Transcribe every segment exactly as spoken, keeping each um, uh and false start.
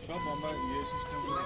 সব আমরা ইয়ে সিস্টেম করে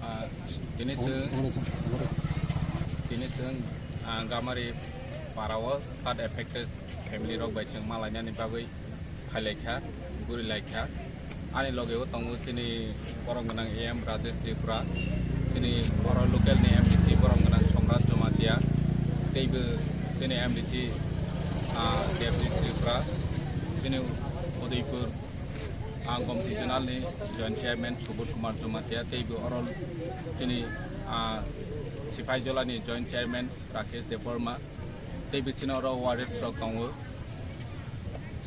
Ah, tini chwng, tini chwng, ah, Gamari para o flood affected family rok bai chwng malainani bagwi phailaikha, gurilaikha. Ani loge o tongo chini borom gwnang A M Rajesh Tripura, chini oro local ni M D C borom gwnang Somrat Jamatia, teibo chini M D C, ah, Devjit Tripura, chini Udaipur, ah, Gomti Zonal ni Joint Chairman Subodh Kumar Jamatia, teibo oro chini, ah, Sipaijala ni Joint Chairman Rakesh Debbarma, teibo chini oro warriors rok tongo.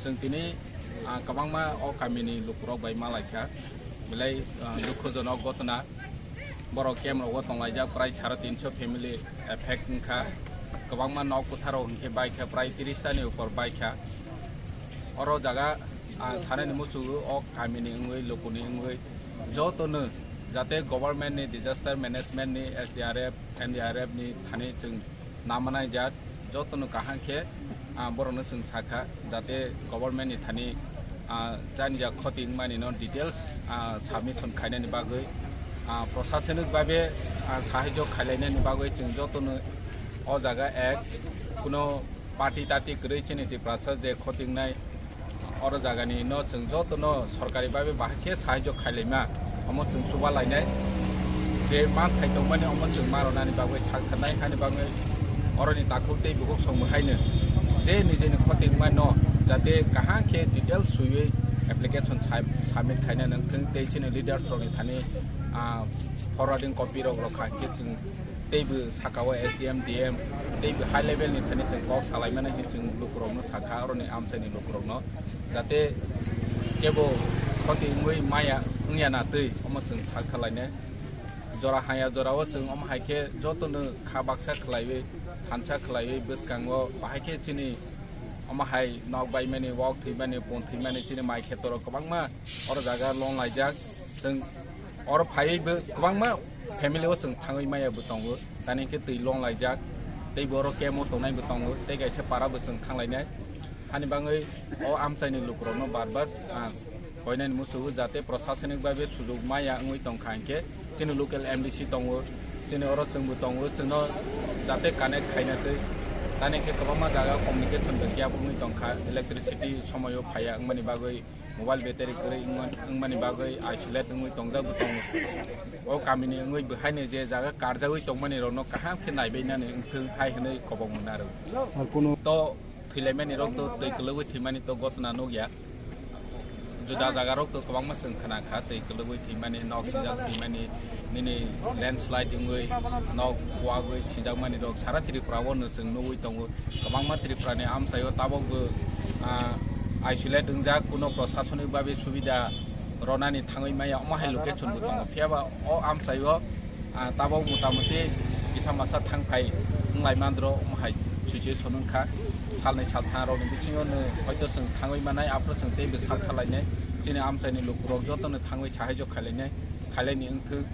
Chwng tini, ah, kwbangma o kamini lukurok bai malaikha, belai, ah, dukhujonok ghotona. Borok camp rogo tonglaijak prai sare tinso family affect wngkha, kwbangma nok kwtharo hinkhe baikha prai tris tani upor baikha. Oro jaga, ah, sanani muchungo o kamini wngwi lukuni wngwi jotono jate government ni disaster management ni S D R F, N D R F ni thani chwng namanai jat jotono kaham khe, ah, borokno chwng sakha jate government ni thani, ah, chani jak khoti wngmani no details, ah, submission khainani bagwi, ah, prosasonik babe, ah, sahajyo khailainani bagwi chwng jotono o jaga ek kuno party tati kwrwi chini Tiprasa je khoti wngnai oro jagani no chwng jotono sorkari babe bahai khe sahajyo khailaima, omo chwng chuba lainai. Je manthai tongmani omo chwng ma rwnani bagwi sak thernai, hani bagwi oroni takhuk tei bukhuk song bwkhaino je nijeni khoti wngmano jate kaham khe details swiwi application sub-, submit khaina nangthung tei chini leaders rokni thani, ah, forwarding copy rok rok kha khe chwng teibo saka o S D M, D M, teibo high level ni thani chwng kok salaimani hinwi chwng lukurokno sakha, oroni amchaini lukurokno, jate kebo khoti wngwi maya wngya na twi, omo chwng sak kha lainai. Jora haya jorao chwng omo hai khe jotono kha baksa khlaiwi, thansa khlaiwi bwskango bahai khe chini omo hai nok baimani, wak thwimani, pon thwimani, chini mai khetorok kwbangma oro jaga long laijak. Chwng oro phaiwi bo kwbangma family o chwng thangwi maya bo tongo, tani khe twi long laijak, tei bo oro camp o tongnai bo tongo, tei kaisa para bo chwng thang lainai. Hani bagwi o amchaini lukurokno bar bar, ah, koinani muchungo jate prosasonik babe sujok maya wngwi tongkha hinkhe chini local M D C tongo, chini oro chwngbo tongo, chwngno jate connect khaina twi, tani khe kwbangma jaga communication bai khe wngwi tongkha, electricity somoio phaiya wngmani bagwi. mobile battery kwrwi wngma-, wngmani bagwi isolate wngwi tongjak bo tongo. O kamini wngwi bo haino je jaga karjagwi tongmani rokno kaham khe naibainani wngthwng hai hwnwi kobok mwnaro. Sir, kuno to thwilaimani rok to twi kwlwgwi thwimani to gotna nukya. Juda jaga rok to kwbangma chwng khna kha, twi kwlwgwi thwimani, nok sijak thwimani, nini landslide wngwi nok kuagwi sijakmani rok sara Tripura o no chwng nugwi tongo. Kwbangma Tripura ni amchaio tabok bo, ah, isolate wngjak, kuno prosasonik babe subida ronani thangwi maya, omo hai location bo tongo. Phiya ba o amchaio, ah, tabok mota moti kisa masa thang phai wnglai mandro, omo hai situation wngkha. Salnwi saltham rokni bisingo no hoito chwng thangwi manai, aphuru chwng tei bwsal thalainai. Chini amchaini lukurok jotono thangwi sahaijo khailainai, khailaini wngthwk.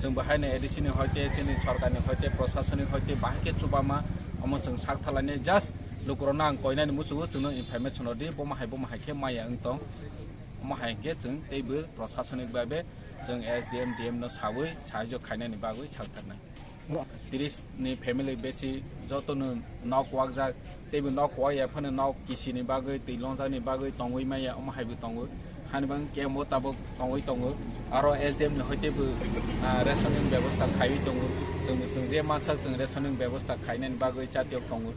Chwng bo haino A D C ni hoite, chini sorkarni hoite, prosasonik hoite bahai khe chubama, omo chwng sak thalainai. Just lukurokno ang koinani muchungo chwngno information rwdi, bomo hai bomo hai khe maya wng tong, omo hai khe chwng teibo prosasonik babe chwng S D M, D M no sawi sahaijo khainani bagwi sak thaknai. Tiris ni family besi joto no nok kuakjak, teibo nok kuak ya phano nok kisi ni bagwi, twi longjak ni bagwi tongwi maya, omo hai bo tongo. Hani bang camp o tabok tongwi tongo. Aro S D M ni hoite bo, ah, rationing bebosta khaiwi tongo. Chwng, chwng je mansa chwng rationing bebosta khainani bagwi chatiyok tongo.